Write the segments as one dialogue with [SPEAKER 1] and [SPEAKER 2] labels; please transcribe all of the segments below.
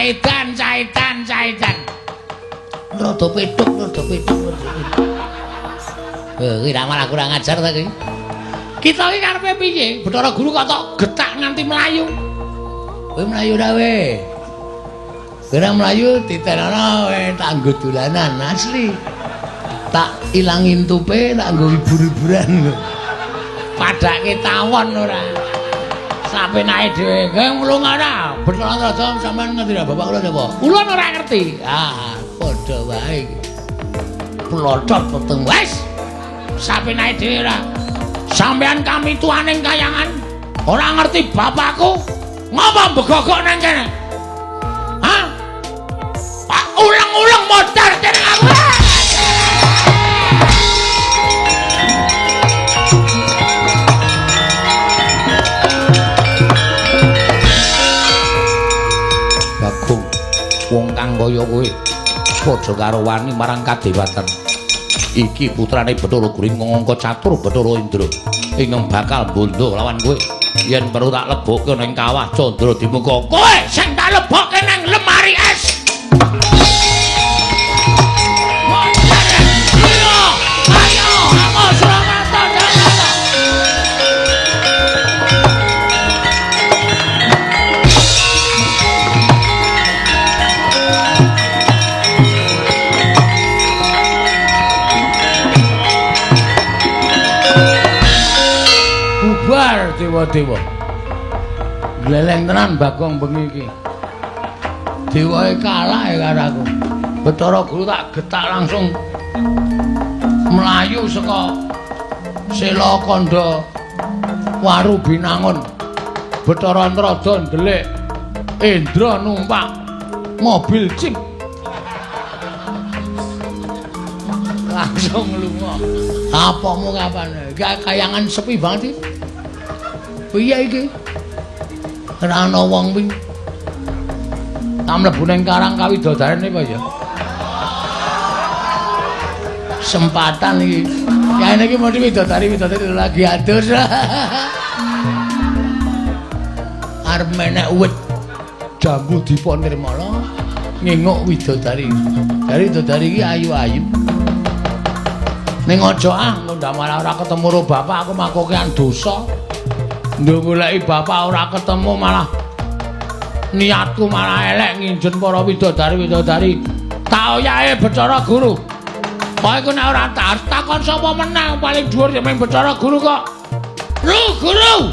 [SPEAKER 1] Caidan, caidan, caidan. Rada petuk, rada petuk, rada petuk. Kuwi ra malah kurang ajar ta kuwi. Kita iki karepe piye? Bathara Guru kok tok getak nganti mlayu. Kowe mlayu ra we? Kowe ora mlayu ditenono we tak nggo dolanan asli. Tak ilangin tupe tak nggo hibur-hiburan. Padake tawon ora. Sapenake dhewe. Kowe mlunga ora? Bathara Raja sampean ngerti ra bapak kula sapa? Kula ora ngerti. Ah, padha wae iki. Plotot peteng wis. Sapenake dhewe ora. Sampean kami tuaning kayangan ora ngerti bapakku ngapa mbegogok nang kene? Hah? Pak ulang-ulang modar kene aku. Bagong wong kang kaya kowe padha karo wani marang kadewatan. Iki putrane Bathara Guru ngangka catur Bathara Indra ingkang bakal bondo lawan kowe. Yen perlu tak lebokke ning kawah Candra Dimuka. Kowe sing tak lebokke nang lemari es. Ayo, ayo, aku Suramata Danata. Bubar dewa-dewa. Gleleng tenan Bagong bengi iki. Dewae kalah ya karo aku. Bathara Guru tak getak langsung mlayu saka Sela Kandha Waru Binangun. Bathara Antrada ndelik Indra numpak mobil jeep. Langsung lunga. Apamu kapan? Iki kayangan sepi banget iki. Piye iki? Ora ana wong kuwi. Tak mlebu ning karang kawidodarene apa ya? Sempatan iki. Ya ini iki mesti widodari-widodari lagi adus. Arep menek wit jambu dipa nirmala nginguk widodari. Dari widodari iki ayu-ayu. Ning aja ah, ndak malah ora ketemu karo bapak aku makokean dosa. Nduk goleki bapak ora ketemu malah niatku malah elek nginjen para widodari-widodari. Tak oyahe Bathara Guru. Kok iku nek ora takon sapa menang paling dhuwur ya mung Bathara Guru kok. Ru Guru.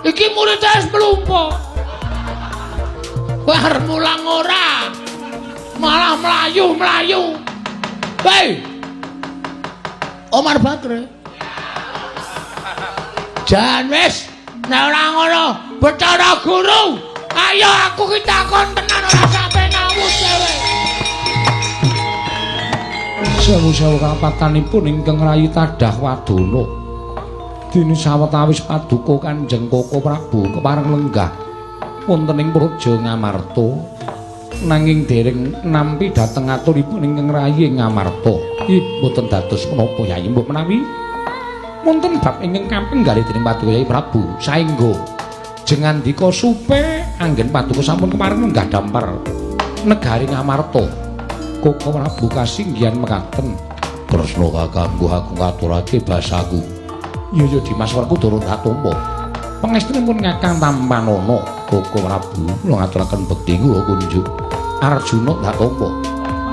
[SPEAKER 1] Iki murid wis mlumpuk. Kowe arep mulang ora? Malah mlayu-mlayu. Hei. Omar Bakri. Jan wis nek ora ngono Bathara Guru, ayo aku ki takon tenan ora sampe ngawut dhewe.
[SPEAKER 2] Sewu-sewu kapatanipun ingkang rayi tadah wadana. Dene sawetawis paduka Kanjeng Koko Prabu kepareng lenggah wonten ing Praja Ngamarta. Nanging dereng nampi dhateng aturipun ingkang rayi Ngamarta. Ih, mboten dados menapa Yayi, mbok menawi wonten bab ingkang kapenggalih dening paduka Yayi Prabu saengga jengandika supe anggen paduka sampun kepareng lenggah dampar negari Ngamarta. Koko Prabu kasinggihan mekaten.
[SPEAKER 1] Kresna kakangku aku ngaturake basaku.
[SPEAKER 2] Iya ya Dimas Werkudara tak tampa. Pangestunipun Kakang Tampanana Koko Prabu kula ngaturaken bekti kula kunjuk. Arjuna tak tampa.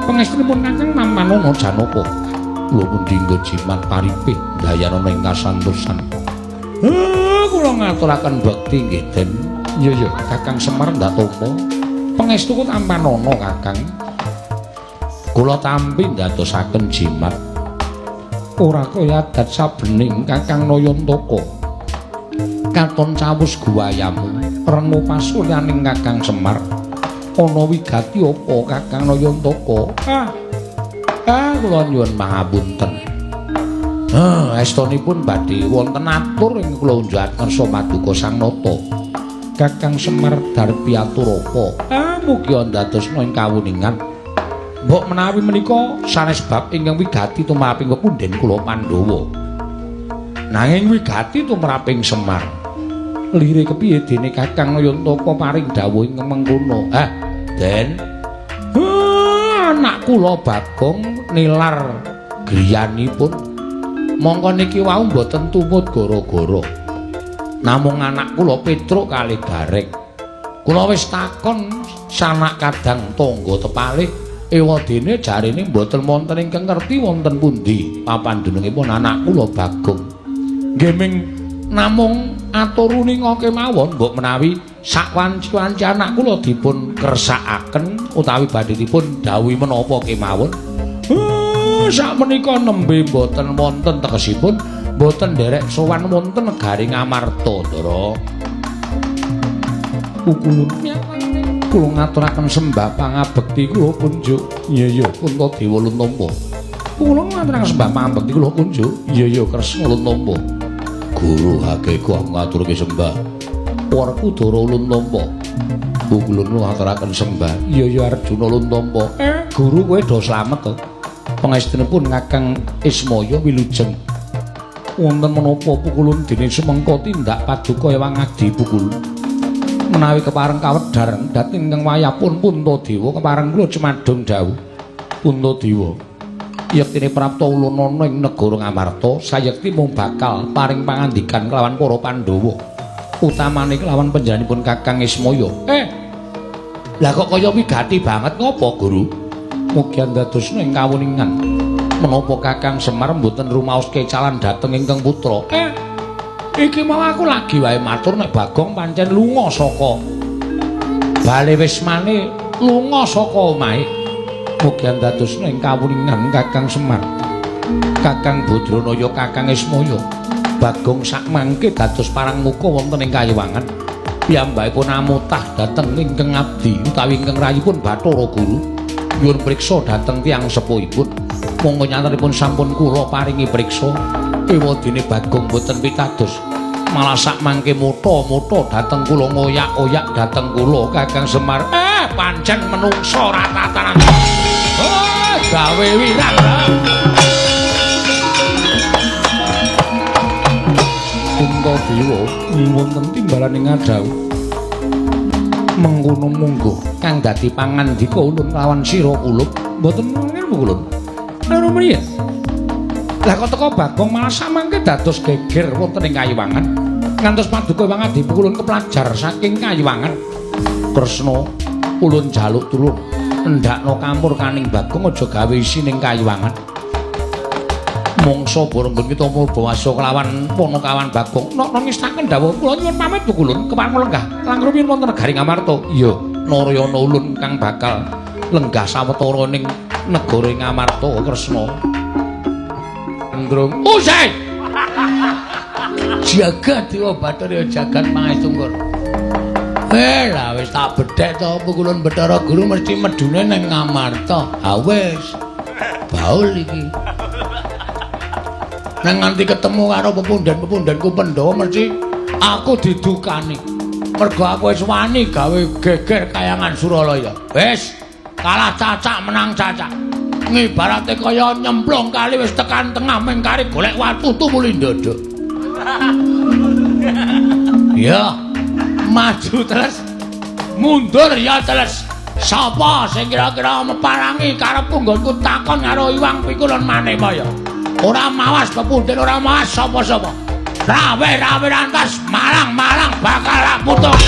[SPEAKER 2] Pangestunipun Kakang Tampanana Janaka. Kula pun dinggo jimat paripih dayanana ing kasantosan. Kula ngaturaken bekti nggih Den. Iya ya Kakang Semar ndak tampa. Pangestuku Tampanana Kakang. Kula tampi ndadosaken jimat. Ora kaya adat sabening Kakang Nayantaka. Katon cawus guwayamu rena pasuryaning Kakang Semar. Ana wigati apa Kakang Nayantaka? Ah, kula nyuwun pangapunten. Estonipun badhe wonten atur ing kula unjukan ngersa paduka Sang Nata. Kakang Semar darpi atur apa? Ah, mugi ndadosna ing kawuningan. Mbok menawi menika sanes bab ingkang wigati tumraping pepundhen kula Pandhawa. Nanging wigati tumraping Semar. Lire kepiye dene Kakang Nayantaka paring dawuh ing mengkono? Ah, Den. Anak kula Bagong nilar griyanipun. Mongko niki wau mboten tumut gara-gara. Namung anak kula Petruk kalih Gareng. Kula wis takon sanak kadang tangga tepalih, ewadene jarene mboten wonten ingkang ngerti wonten pundi papandunungipun anak kula Bagong. Nggih ming namung atur uninga kemawon mbok menawi sak wanci-wanci anak kula dipun kersakaken utawi badhe dipun dawuhi menapa kemawon. Sak menika nembe mboten wonten tegesipun mboten nderek sowan wonten negari Ngamarta, Ndara. Pukulun kula ngaturaken sembah pangabekti kula kunjuk. Iya iya Puntadewa ulun tampa. Kula ngaturaken sembah pangabekti kula kunjuk. Iya iya Kresna ulun tampa. Guru hakeku aku ngaturke sembah. Werkudara ulun tampa. Pukulun ngaturaken sembah. Iya iya Arjuna ulun tampa. Guru kowe do slamet to. Pangestunipun Kakang Ismaya wilujeng. Wonten menapa pukulun dene sumengko tindak paduka ewang adi pukul. Menawi kepareng kawedhar dhateng ingkang wayahpun Puntadewa kepareng kula cumadung dawuh. Puntadewa, yektine prapta ulun ana ing negara Ngamarta sayekti mung bakal paring pangandikan kelawan para Pandhawa, utamane kelawan panjenenganipun Kakang Ismaya. Lah kok kaya wigati banget ngopo, Guru? Mugi andadosna ing kawuningan menapa Kakang Semar mboten rumaos kecalan dhateng ingkang putra. Iki mau aku lagi wae matur nek Bagong pancen lunga saka bale wismane, lunga saka omahe. Mugi andadosna ing kawuningan Kakang Semar, Kakang Badranaya, Kakang Ismaya. Bagong sakmangke dados parang muka wonten ing kayiwangan. Piyambakipun amutah dhateng ingkang abdi utawi ingkang rayipun Bathara Guru. Nyuwun priksa dhateng tiyang sepuhipun. Monggo nyatanipun sampun kula paringi priksa. Ewadene Bagong boten pitados. Malah sakmangke mutha-mutha dhateng kula, ngoyak-oyak dhateng kula Kakang Semar. Pancen menungsa ora tatanan. Oh, gawe wirang. Puntadewa wonten timbalane ngadhawuh. Mengkono mungguh kang dadi pangandika ulun lawan sira kulup mboten ngene ulun. Lha mriye? Lah kok teko Bagong malah samangke dados geger wonten ing kayiwangan. Ngantos paduka Ewang Adi ulun keplajar saking kayiwangan. Kresna ulun jaluk tulung endakno kamurkaning Bagong aja gawe isi ning kayiwangan. Mongso barenggon kita murbawasa kelawan panakawan Bagong. Nok ngestaken dawuh kula nyuwun pamit ulun kepareng lenggah langkung rumiyin wonten negari Ngamarta. Iya, Narayana ulun kang bakal lenggah sawetara ning negara Ngamarta Kresna. Ndrung. Usai.
[SPEAKER 1] Jagat Dewa Bathara jagat pangestungkur. Lah wis tak bedhek to pukulun Bathara Guru mesti medune ning Ngamarta. Ha wis. Baul iki. Nang nganti ketemu karo pepunden-pepundenku Pandhawa mesti aku didukani. Mergo aku wis wani gawe geger kayangan Suralaya. Wis, kalah cacak menang cacak. Ngibarate kaya nyemplung kali wis tekan tengah ming kari golek watu tumuli ndodok. Ya, maju terus, mundur ya terus. Sapa sing kira-kira meparangi karepku nggonku takon karo Iwang Pikulun Manemaya. Ora mawas pepunden, ora mawas sapa-sapa. Rawe-rawe rantas, malang-malang bakal putung.